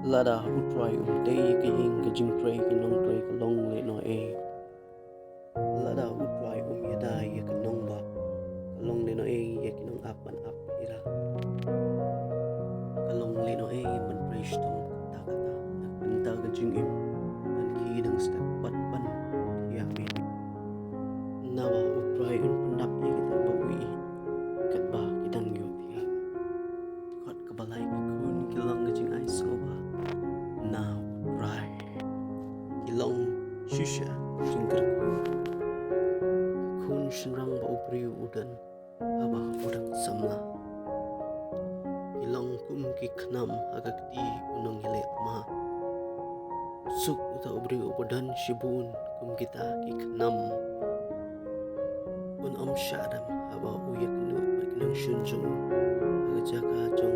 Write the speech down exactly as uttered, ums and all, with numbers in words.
Lada U Trai um tei ïa ka ïing ka jingtrei ki nongtrei, ka long lehnohei. Lada U Trai um ïada ïa ka nongbah, ka long lehnohei ïa ki nongap ban ap ïa la. Ka long lehnohei ban trei shitom katta katta na ka bynta ka jingim ban khie dang step bad ban thiah mih. Naba U Trai un pyndap ïa kita ba u ïeit katba ki dang ïohthiah. Kot kaba lai, ki khun ki long ka jingai sngewbha na U Trai. Ki long shisha jingkyrkhu. Ki khun shynrang ba u briew u don haba u dang samla. Ki long kum ki khnam ha ka kti u nongïaleh thma. Suk uta u briew uba don shibun kum kita ki khnam. Un ym shah dam haba u ïakynduh bad ki nongshun jong u ha ka jaka jong